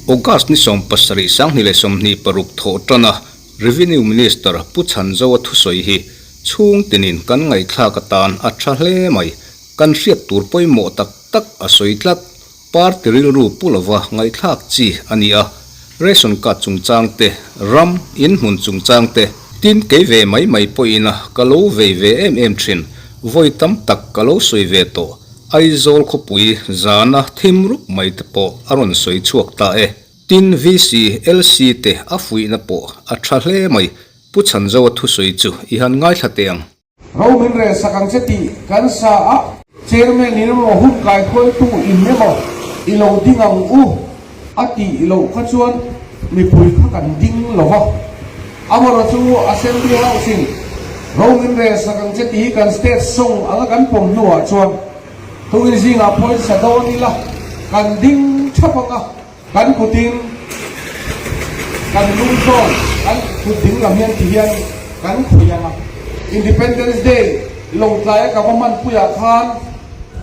August ni 70 2026 thawh tana Revenue Minister Pu Chhanzoa thusawi hi chhung tinin kan ngaihthlak atan a tha hle mai. Kan hriat tur pawimawh tak tak a sawi tlat. Party rilru pu lova ngaihthlak chi a ni a, ration card chungchang te, ram, in hmun chungchang te, tin kei ve mai mai pawhin a ka lo vei ve em em thin, vawi tam tak ka lo sawi ve tawh, Aizawl khawpui zana thim rup mai te pawh a rawn sawi chhuak ta e. Tin VC, LC te a fuihna pawh a tha hle mai, Pu Chhanzoa thusawi chu i han ngaithla teh ang. Ro min rel sak ang che tih kan sa a. Chairman in emaw hun kaikhuaitu in emaw i lo ding ang u a tih loh kha chuan mipui kha kan ding lo va. Amarawh chu Assembly House in ro min rel sak ang che tih hi kan state song anga kan pawm hnuah chuan tukin zingah pawisa dawn ila kan ding thap ang a. Kan kutin kan lung zawn kan kut ding lam hian ti hian kan khawih ang a. Independence Day Lawngtlaia ka va hmanpuiah khan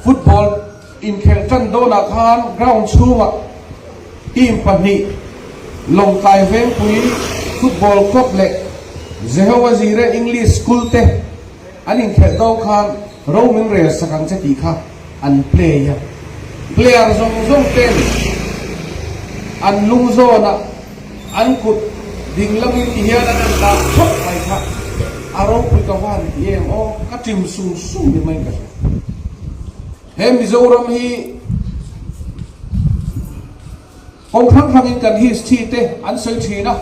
football inkhelh tan dawnah khan ground chhungah team pahnih Lawngtlai Vengpui Football Club leh Jehovah Jireh English School te an inkhelh dawn khan ro min rel sak ang che tih kha an play a, player zawng zawng ten an lung zawnah an kut ding lamin ti hian an han dah thawk mai kha a ropui ka van ti em aw, ka ṭim sung sung ni maiin ka hria. He Mizoram hi kawng hrang hrangin kan history te an sawi ṭhin a,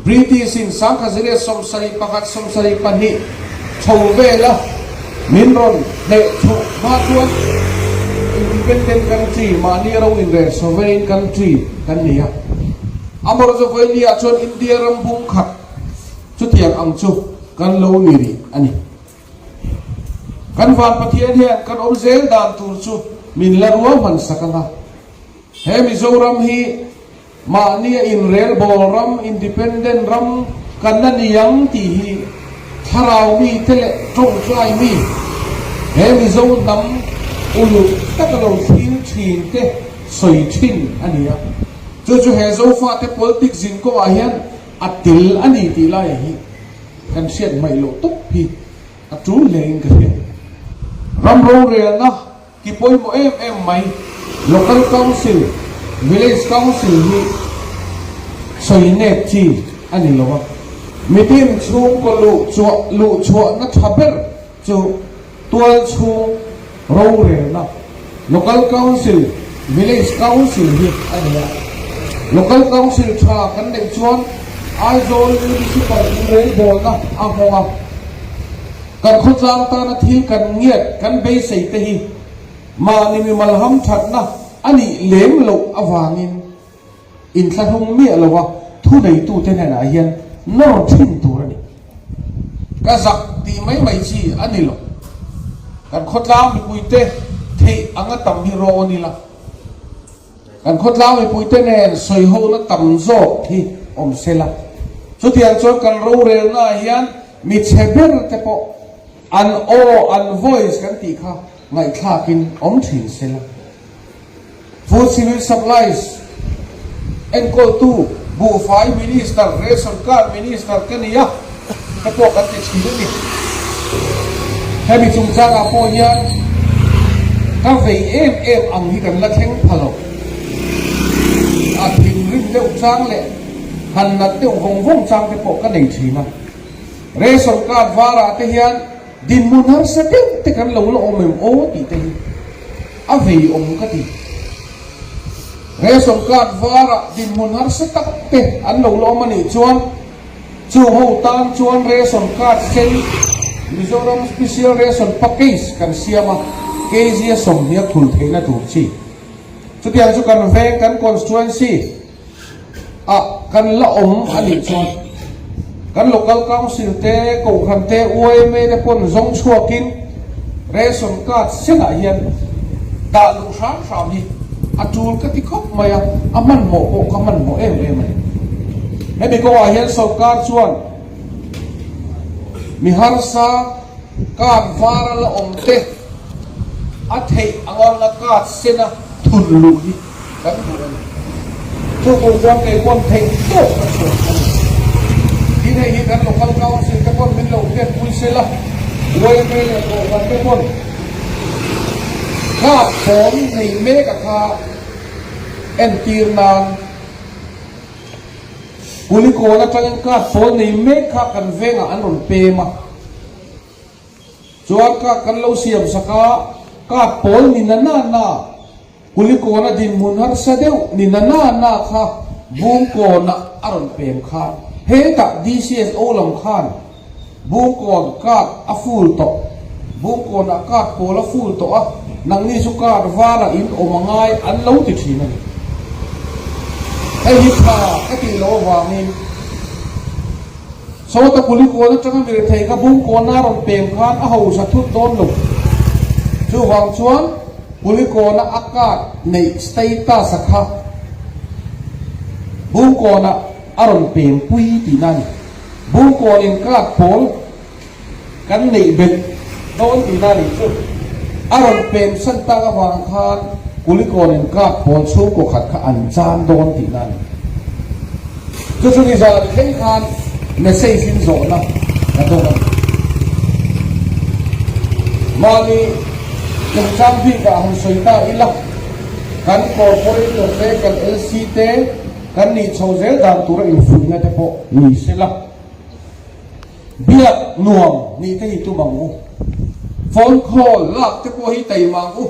British in 1971 72 chho vela min rawn hneh chhuh hma chuan independent country, mahni ro inrel sovereign country kan ni a. Amarawhchu vawinia chuan India ram bung khat chutiang ang chu kan lo ni rih a ni. Kan van Pathian hian kan awm zel dan tur chu min la ruahman sak ang a. He Mizoram hi Mahnia inrelbawl ram, independent ram, kan la ni ang tih hi thlarau mite leh tawngtai mi, he Mizo hnam uluk taka lo thlir thin te sawi thin a ni a. Chu chu he Zofate politics zin kawngah hian a tel a ni tih lai hi kan hriat hmaih loh tawp hi a tul hlein ka hria. Ram rorelna Ti pawimawh em em mai. Local Council, Village Council hi sawi nek chi a ni lo a. Mitin chhungkaw luh chhuah luh chhuahna tha ber chu tual chhung rorelna Local Council, Village Council hi a ni a. Local Council tha kan neih chuan Aizawl Municipal inrelbawlna a nghawng a. Kan khawtlang tana thil kan ngiat kan beisei te hi mahni mimal hamthatna a nih lem loh avangin inthlahlung miah lova thuneitute hnenah hian nawr thin tur a ni. Ka zak tih mai mai chi a ni lo. Kan khawtlang mipuite theih anga tam hi rawn ila. Kan khawtlang mipuite nen sawihona tam zawk hi awm se la. Chutiang chuan kan rorelnaah hian mi chhe ber te pawh an aw, an voice kan tih kha ngaihthlakin awm thin se la. Food Civil Supplies enkawltu Buhfai Minister, Ration Card Minister ka ni a, te pawh kan ti thin a ni. Hemi chungchangah pawh hian ka vei em em ang hi kan la thleng pha lo. A thinrim deuh chang leh han nat deuh vawng vawng chang te pawh ka nei thin a. Ration card varah te hian dinhmun harsa deuh te kan lo la awm em aw tih te hi a vei awm ka ti. Ration card varah dinhmun harsa tak te an lo la awm a nih chuan Chu ho tan chuan ration card sen Mizoram Special Ration Package kan siam a, kg a 20 a thul theihna tur chi. Chutiang chu kan veng, kan constituency ah kan la awm a nih chuan kan Local Council te, Kohhran te, yma te pawn zawng chhuakin ration card senah hian dah luh hram hram hi a tul ka ti khawp mai a, a hmanhmawh pawh ka hmanhmawh em em a ni. Hemi kawngah hian sorkar chuan mi harsa Card var a la awm te a theih ang anga card sena thun luh hi kan duh a ni. Chu tur chuan kei pawn theih tawk ka chhuah a ni. Tin hei hi kan local council te pawn min lo hriatpui sela, yma leh kohhran te pawn card pawn nei mek a kha entir nan Kulikawn atangin card pawl nei mek kha kan vengah an rawn pem a. Chuan card kan lo siam sak a, card pawl ni na na na. Kulikawna dinhmun harsa deuh ni na na na kha Bungkawnah a rawn pem khan hetah DCSO lam khan Bungkawn card a full tawh, Bungkawnah card pawl a full tawh a, nangni chu card varah in awm a ngai an lo ti thin a ni. Hei hi tha ka tih loh avangin Sawta Kulikawn atanga mi rethei kha Bungkawna a rawn pem khan a hausa thut dawn lo. Chuvang chuan. Kulikawn-a a card neih status a kha Bungkawn-ah a rawn pem pui tihna a ni. Bungkawn-in card pawl kan neih belh dawn tihna a nih chu. A rawn pem san tak avang khan Kulikawn-in card pawl chhungkaw khat kha an chan dawn tihna a ni. Chu chu nizan thleng khan message in zawhna ka dawng a ni. Mahni chungchang bikah han sawi ta ila, kan corporator te, kan LC te, kan nih chho zel dan tura infuihna te pawh ni sela. Biak nuam nih te hi tum ang u. Phone call lak te pawh hi taima ang u.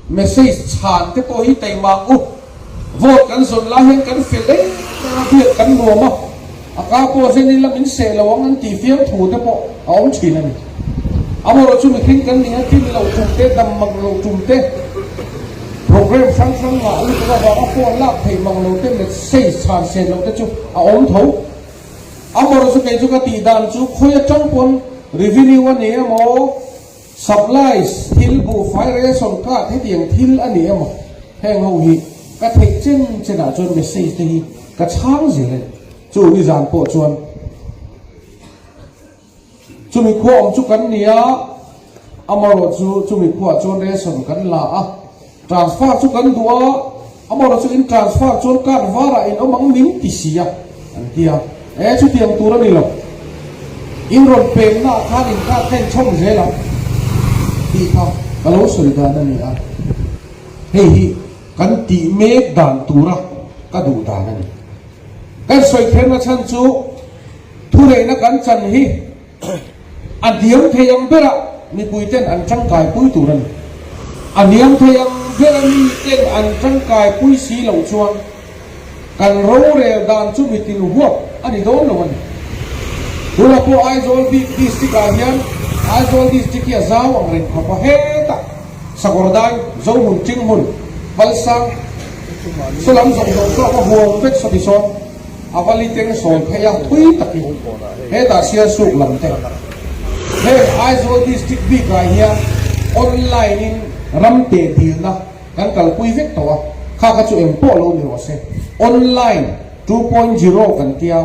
Message chhan te pawh hi taima ang u. Vote kan zawn lai hian kan fel em em a, biak kan nuam a, a ka pawh zen ila min seh lo ang an tih fiam thu te pawh a awm thin a ni. Amaherawhchu mihring kan nih a tlin loh tum te, dam mang loh tum te, program hrang hrang ngah lutuk avanga phone lak theih mang lo te, message chhan sen loh te chu a awm tho. Amaherawhchu kei chu ka tih dan chu khawi atang pawn revenue a ni emaw, Supplies, thil buhfai ration card hetiang thil a ni emaw heng ho hi ka theih chen chen ah chuan message te hi ka chhang zel a ni. Chu nizan pawh chuan chumi khua awm chu kan ni a, amaherawh chu chumi khua ah chuan ration kan la a, Transfer chu kan duh a, amaherawh chu in transfer chuan card varah in awm ang min ti si a, an ti a. E, chutiang tur a ni lo. In rawn pemna ah khan in card kha in chhawm zel ang tih kha ka lo sawi dan a ni a. Hei hi kan tih mek dan tura ka duh dan a ni. Kan sawi kherna chhan chu thureihna kan chan hi A hniam thei ang berah mipuiten an tangkaipui tur a ni. A hniam thei ang bera miten an tangkaipui si loh chuan kan rorel dan chu mitin huap a ni dawn lo a ni. Tunah pawh Aizawl bik district ah hian Aizawl district hi a zau ang reng khawp a, hetah Sakawrdai, Zohmun, Tinghmun, Palsang, Saw lam zawng zawng chu a va huam vek saw ti sawn. A va liteng sawi phei a thui takin hetah Sialsuk lam te heng Aizawl District bikah hian online in ram teh dilna kan kalpui vek tawh a, kha kha chu eng pawh lo ni rawh se, online 2.0 kan tia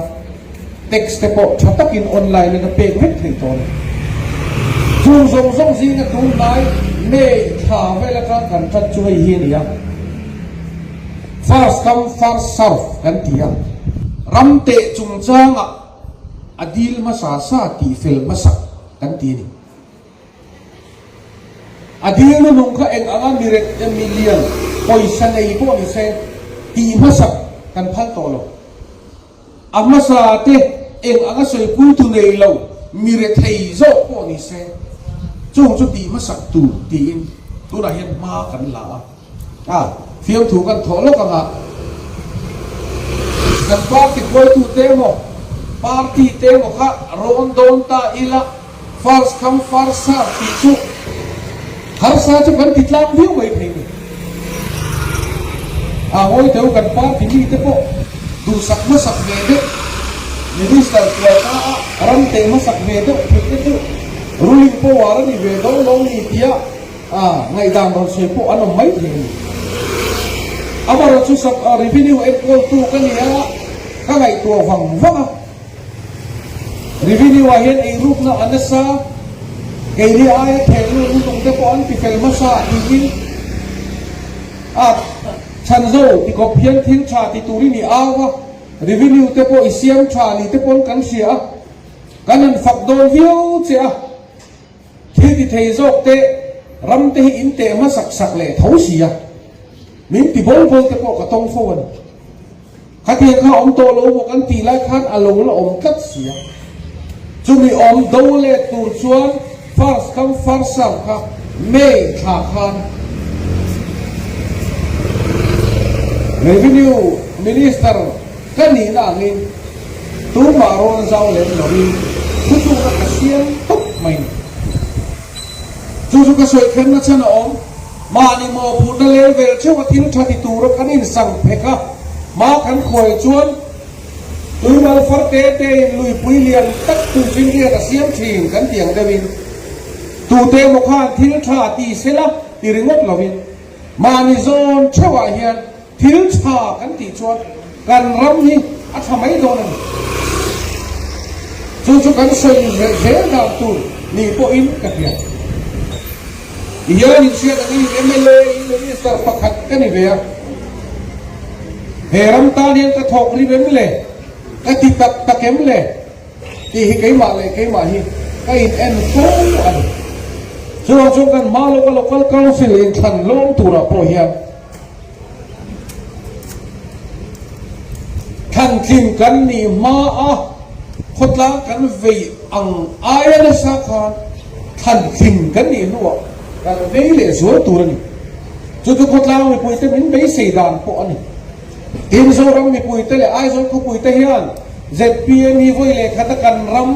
tax te pawh tha takin online in a pek vek thei tawh a ni. Chung zawng zawng zinga tunlai May thla vel atang kan tan chu hei hi a ni a. First come first serve kan ti a, ram teh chungchangah a dil hmasa sa tih fel hmasak kan ti a ni. A dil na nung kha eng anga mi ret em mi lian pawisa nei pawh ni se tih hmasak kan phal tawh lo. A hmasa te eng anga sawipui tu nei lo mi rethei zawk pawh ni se chung chu tih hmasak tur tiin tunah hian hma kan la a. A, fiamthu kan thawh lawk ang a, kan party hruaitu te emaw, party te emaw kha rawn dawn ta ila, first come first serve tih chu harsa chu kan ti tlang viau mai thei ni. A ngawi deuh kan party mi te pawh duhsak hmasak ve deuh, minister quota a ram teh hmasak ve deuh thei te chu ruling power a ni ve dawn lo ni tia, A ngaihdan rawn sawi pawh an awm mai thei a ni. Amaherawhchu sub revenue enkawltu ka ni a, ka ngaihtuah vang vang a. Revenue ah hian eirukna a nasa. Keini aia thehlut lutuk te pawh an ti fel hmasa tiin a chhan zo tikawp hian thil tha ti turin i au a, revenue te pawh i siam tha ni te pawn kan hria a, kan han fak dawn viau che a. Thil ti thei zawk te ram te hi in teh hmasak sak leh tho si a, min ti bawl bawl te pawh ka tawng fo a ni. Khatiang kha awm tawh lo maw kan tih lai khan a lo la awm tlat si a. Chumi awm do let tur chuan first come first serve kha May thla khan Revenue Minister ka nihna angin tumah rawn zau lem loin thutlukna ka siam tawp mai ni. Chu chu ka sawi kherna chhan a awm. Mahni mawhphurhna level theuh a thil tha ti tura kan insang phek a, hma kan khuai chuan tuimal far te te in luipui lian tak tuifinriat a siam thin kan ti ang deuhin tute emaw khan thil tha ti sela ti ringawt lovin mahni zawn theuhah hian Thil tha kan tih chuan kan ram hi a tha mai dawn a ni. Chu chu kan sawi zel dan tur ni pawhin ka hria. Tihian inhriat angin mla in minister pakhat ka ni ve a, he ram tan hian ka thawk rim em le, ka ti tak tak em le tih hi keimah leh keimah hi ka in en fo a ni. Chuvang chuan kan hma lawka local council inthlan lawm turah pawh hian, Thlantlin kan nih hma a khawtlang kan vei ang aia nasa khan thlantlin kan nih hnuah kan vei leh zual tur a ni. Chu chu khawtlang mipuite min beisei dan pawh a ni. Tin, Zoram mipuite leh Aizawl khawpuite hian zpm hi vawi leh khata kan ram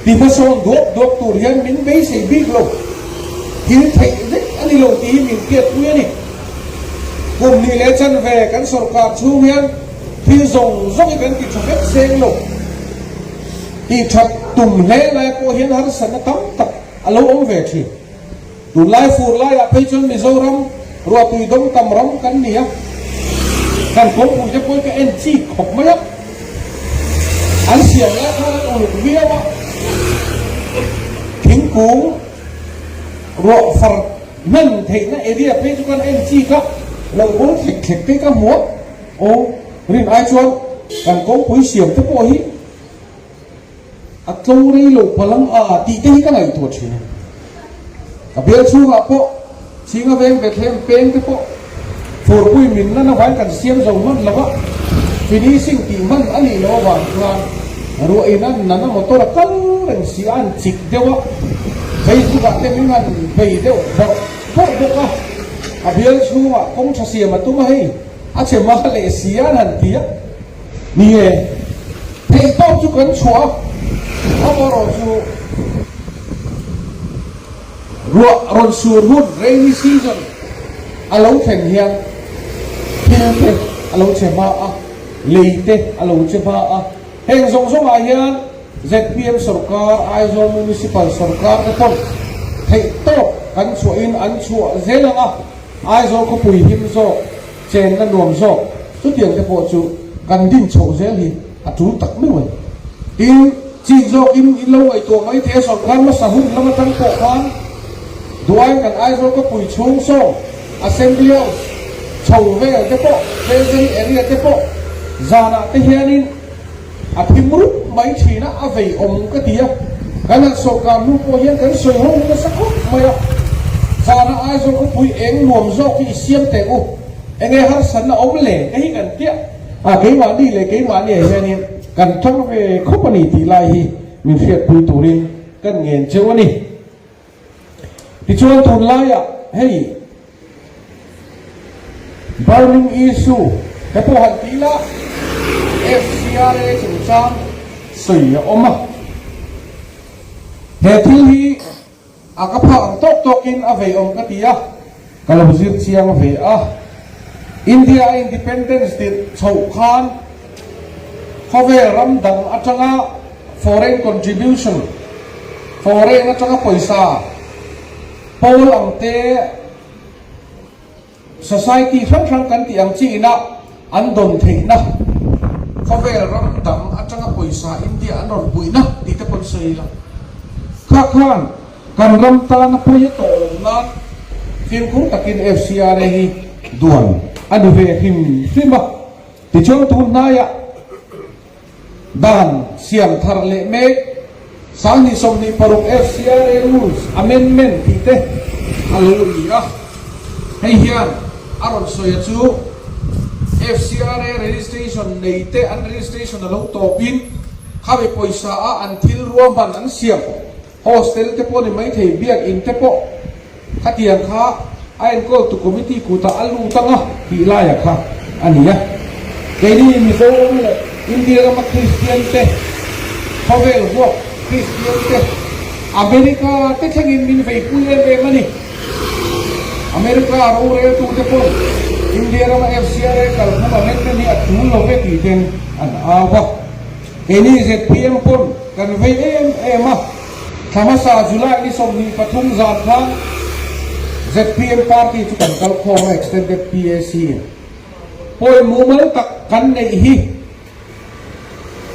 ti hmasawn duak duak tur hian min beisei bik lo. Thil theih vek a ni lo tih hi min hriatpui a ni. Kum hnih leh chanve kan sawrkar chhung hian thil zawng zawng hi kan ti tha vek seng lo. Tih that tum hle lai pawh hian harsatna tam tak a lo awm ve thin. Tunlai fur laiah phei chuan Mizoram ruahtui dawng tam ram kan ni a, kan kawngpui te pawhin ka en chik khawp mai a, an siam lai khan an uluk viau a, thingkung ruah far hman theihna area phei chu kan en chik a, lo bul thlek thlek te ka hmu a, aw rin ai chuan kan kawngpui siam te pawh hi A tlo rei lo palang a tih te hi ka ngaihtuah thin a. Ka bial chhungah pawh Chinga veng Bethlehem peng te pawh furpui min nana vain kan siam zo hman lo a, finishing tih hman a nih loh avang chuan ruah in an nana motor a kal reng si a, an chik deuh a, Facebook ah te min han bei deuh bawrh bawrh bawk a, a bial chhungah kawng tha siam a tum a hei a che hma leh si a an han ti a. Ni e, theihtawp chu kan chhuah a, amaherawh chu ruah rawn sur hun, rainy season, a lo thlen hian thil te a lo che hma a, lei te a lo che hma a. Heng zawng zawngah hian zpm sawrkar, Aizawl Municipal sawrkar te pawn theihtawp kan chhuahin an chhuah zel ang a, Aizawl khawpui him zawk, Chenna nuam zawk chutiang te pawh chu kan din chhoh zel hi a tul tak meuh a ni. Tin, chik zawkin in lo ngaihtuah mai thei a, sawrkar hmasa hun lam atang pawh khan Duai kan Aizawl khawpui chhung sawm Assembly House chho vel te pawh Treasury area te pawh zanah te hianin A thim rup mai thin a, a vei awm ka ti a. Kan han sawrkar hnu pawh hian kan sawi ho nasa khawp mai a. Zana Aizawl khawpui eng nuam zawk hi i siam teh u, enge harsatna awm le te hi kan tia a, keimahni leh keimahni ah hianin kan tang ve khawp a ni tih lai hi min hriatpui turin kan ngen cheu a ni. Tichuan tunlaiah hei Burning issue te pawh han ti ila FCRA chungchang sawi a awm a. He thil hi a ka phak ang tawk tawkin a vei awm ka ti a, ka lo zir chiang ve a. India a independence tirh chhoh khan khawvel ram dang atanga foreign contribution, foreign atanga pawisa, Pawl ang te, society hrang hrang kan tih ang chi ina an dawn theihna, khawvel ram dang atanga pawisa India an rawn puihna tih te pawn sawi ila. Kha khan. Kan ram tana pawi a tawh loh nan fimkhur takin FCRA hi duan a ni ve hrim hrim a. Tichuan tun hnaiah dan siam thar leh mek 2026 FCRA Rules Amendment tih te a lo ri a. Hei hian a rawn sawi a chu FCRA registration nei te an registration a lo tawpin khami pawisa a an thil ruahman an siam Hostel te pawh ni maithei, biakinn te pawh khatiang kha a enkawltu committee kutah a lut anga tih laia kha a ni a. Keini Mizoram leh India rama Kristian te, khawvel huap Kristian te, America te thlengin min veipui em em a ni. America roreltu te pawn India rama FCRA kalphung amendment hi a tul lo ve tih ten an au a. Keini zpm pawn kan vei em em a, thla hmasa July ni 23 zan khan zpm party chu kan kal khawm a Extended PAC in pawi mumal tak kan neih hi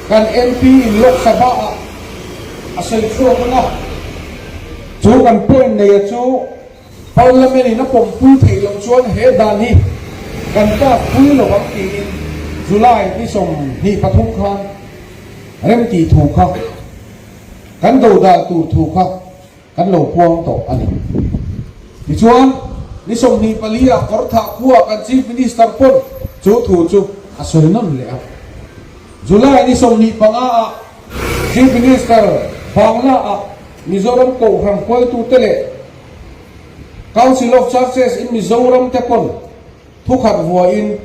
kan MP in Lok Sabha ah a sawi chhuak ang a, chu kan point neia chu Parliament in a pawmpui theih loh chuan he dan hi kan pass pui lo ang tiin July ni 23 khan remtih thu kha kan do dan tur thu kha kan lo puang tawh a ni. Tichuan, ni 24 ah Kawrthah khua kan Chief Minister pawn chu thu chu a sawi nawn leh a. July ni 25 ah Chief Minister Bangla ah Mizoram Kohhran hruaitute leh Council of Churches in Mizoram te pawn thukhat vuahin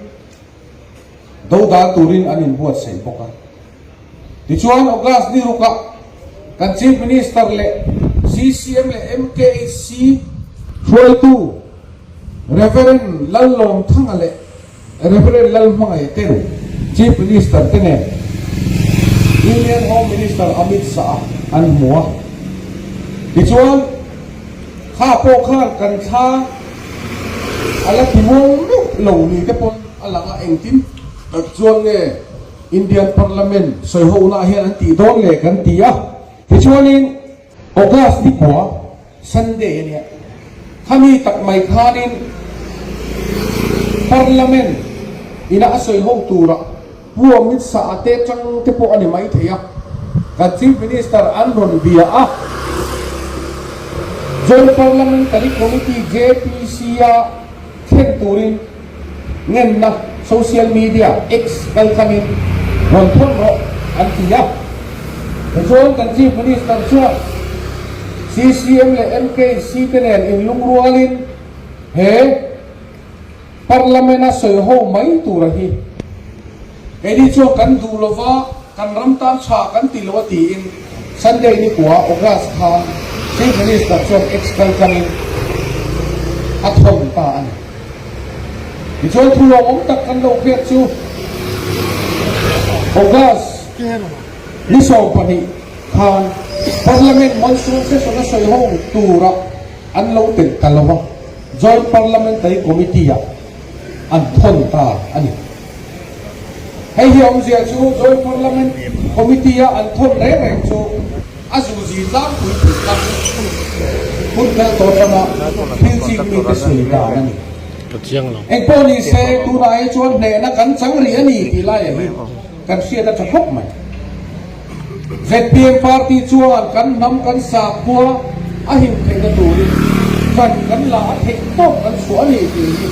dodal turin an inbuatsaih bawk a. Tichuan August ni rukah kan Chief Minister leh CCM leh MKHC hruaitu Rev. Lallawmthanga leh Rev. Lalhmangaih ten Chief Minister te nen Union Home Minister Amit Shah an hmu a. Tichuan, kha pawh khan kan thla a la ti muang meuh lo ni te pawn a lang a, engtin tak chuan nge Indian Parliament sawihonaah hian an tih dawn le kan ti a. Tichuanin August ni kua Sunday a nia. Khami tak mai khanin Parliament ina a sawi ho tura Pu Amit Shah a te tang te pawh a ni mai thei a, kan Chief Minister an rawn bia a, Joint Parliamentary Committee, JPC, a thlen turin ngenna social media X kaltlangin rawn thawn rawh an ti a. Tichuan kan Chief Minister chuan CCM leh MKC te nen inlungrualin he Parliament a sawi ho mai tura hi keini chuan kan duh lova kan ram tan tha kan ti lo a tiin Sunday ni kua August khan Chief Minister chuan X kaltlangin a thawn ta a ni. Tichuan thu lawmawm tak kan lo hriat chu August ni 12 khan Parliament Monsoon Session a sawi ho tura an lo telh ta lo va, Joint Parliamentary Committee ah an thawn ta a ni. Hei hi awmzia chu Joint Parliament Committee a an thawn reng reng chu a zuzi tlangpui pui tak hun kal tawh atanga thil chik mite sawi dan a ni. Engpawh ni se tunah hi chuan hnehna kan chang rih a ni tih laiah hi kan hriat a tha khawp mai. Zpm party chuan kan hnam kan sakhua a him theihna turin kan kan la a theih tawk kan chhuah a ni tih hi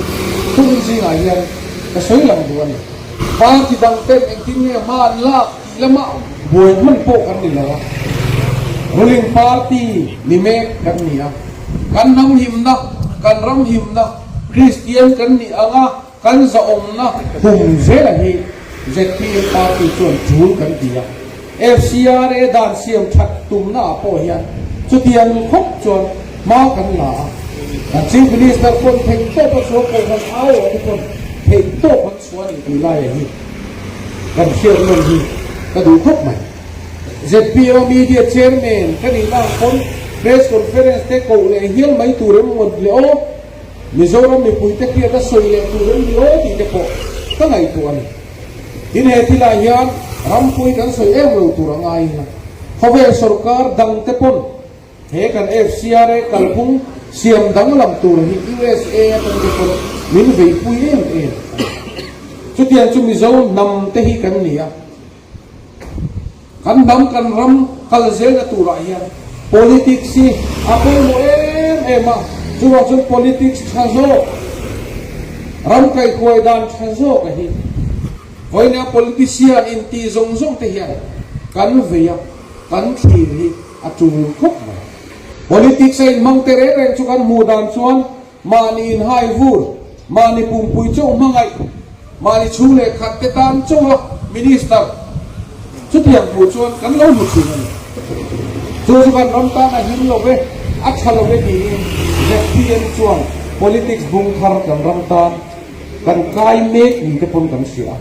thurin zingah hian ka sawi lang duh a ni. Party dang ten engtin nge hma an lak tih lamah buai hman pawh kan ni lo a, ruling party ni mek kan ni a, kan hnam himna, kan ram himna, Kristian kan nih anga kan zahawmna hum zela hi zpm party chuan tul kan ti a, FCRA dan siam that tumna ah pawh hian chutiang khawp chuan hma kan la a, kan Chief Minister pawn theih tawp a chhuah kohhran au ah te pawn theih tawp an chhuah a ni tih laia hi kan hriat nawn hi ka duh khawp mai. Zpm Media Chairman ka nih na ang pawn Press Conference te koh leh hial mai tur em ngawt le aw, Mizoram mipuite hriat a sawi leh tur em ni aw tih te pawh ka ngaihtuah a ni. Tin he thilah hian rampui kan sawi em lo tur a ngai ila, khawvel sorkar dang te pawn. He kan FCRA kalphung siam danglam tur hi USA atang te pawn min veipui em em a ni. Chutiang chu Mizo hnam te hi kan ni a. Kan hnam kan ram kal zelna turah hian politics hi a pawimawh em em a, chuvang chuan politics tha zawk, ram kaihhuai dan tha zawk a hi vawiina politician intih zawng zawng te hian kan vei a, kan thlir hi a tul khawp mai. Politics a inhmang te reng reng chu kan hmuh dan chuan mahni inhai vur, mahni pumpui chauh hmangaih, mahni chhung leh khat te tan chauh a Minister chutiang hmuh chuan kan lo hmu thin a ni. Chu chu kan ram tan a him lo ve, a tha lo ve tiin ZPM chuan politics bung thar kan ram tan kan kai mek ni te pawn kan hria a.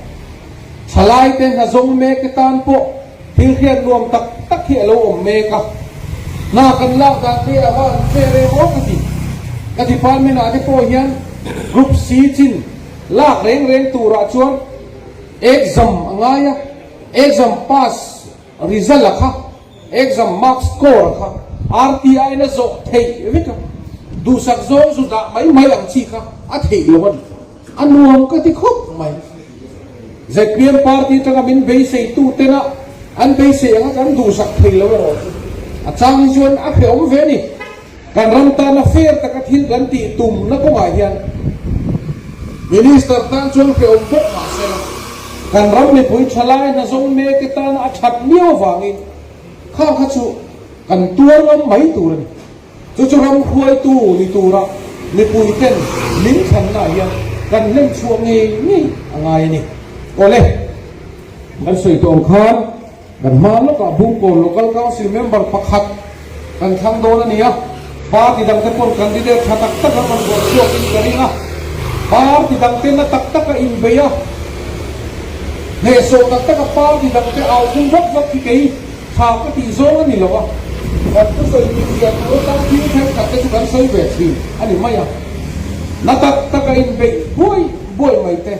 Thalai te hna zawng mek te tan pawh Thil hriat nuam tak tak hi a lo awm mek a, hna kan lak dan te a va an fair em aw ka ti. Ka department ah te pawh hian Group C chin lak reng reng turah chuan exam a ngai a, exam pass result a kha, exam mark score a kha RTI na zawh theih vek a, duhsak zawng zu dah mai mai ang chi kha a theih lo a ni. A nuam ka ti khawp mai. ZPM party atanga min beisei tu tena an beisei anga kan duhsak thei lo erawh chu a chang hi chuan a hrehawm ve a ni. Kan ram tana fair taka thil kan tih tumna kawngah hian Minister tan chuan hrehawm bawk mah se la, kan ram mipui thalai hna zawng mekte tana a that miau avangin kha kha chu kan tuar ngam mai tur a ni. Chu chu ram hruaitu ni tura mipuiten min thlannaah hian kan hlen chhuah ngei ngei a ngai a ni. Awle, kan sawi tawh ang khan kan hma lawkah Bungkawn Local Council member pakhat kan thlang dawn a ni a, party dangte pawn candidate tha tak tak an rawn buat chhuakin ka ring a, party dangte na tak taka inbei a, hnehsawh tak taka party dangte au phung vak vak hi kei Tha ka tih zawng a ni lo a, kan thusawi tih fiah tur atan thil thenkhat te chu kan sawi ve thin a ni mai a. Na tak taka inbeih buai buai mai te,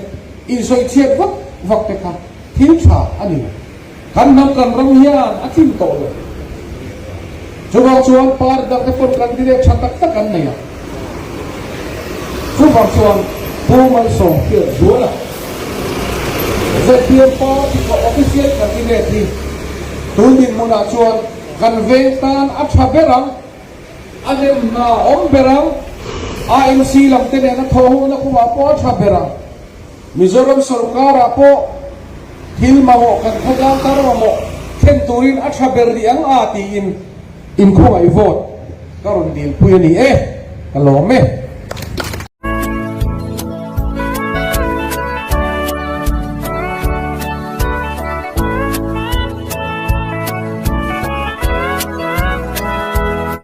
insawi chhiat vak vak te kha thil tha a ni lo. Kan hnam kan ram hian a tlin tawh lo. Chuvang chuan party dang te pawn candidate tha tak tak an nei a. Chuvang chuan Pu Malsawm hriat zual a, ZPM party kha official candidate hi tun dinhmunah chuan kan veng tan a tha ber ang, a nem hna awm ber ang, AMC lam te nena thawh hona kawngah pawh a tha ber ang, Mizoram sorkarah pawh thil mamawh kan khawtlang tar mamawh thlen turin a tha ber rih ang a tiin Inkhawngaih vote ka rawn dilpui a ni e, ka lawm e.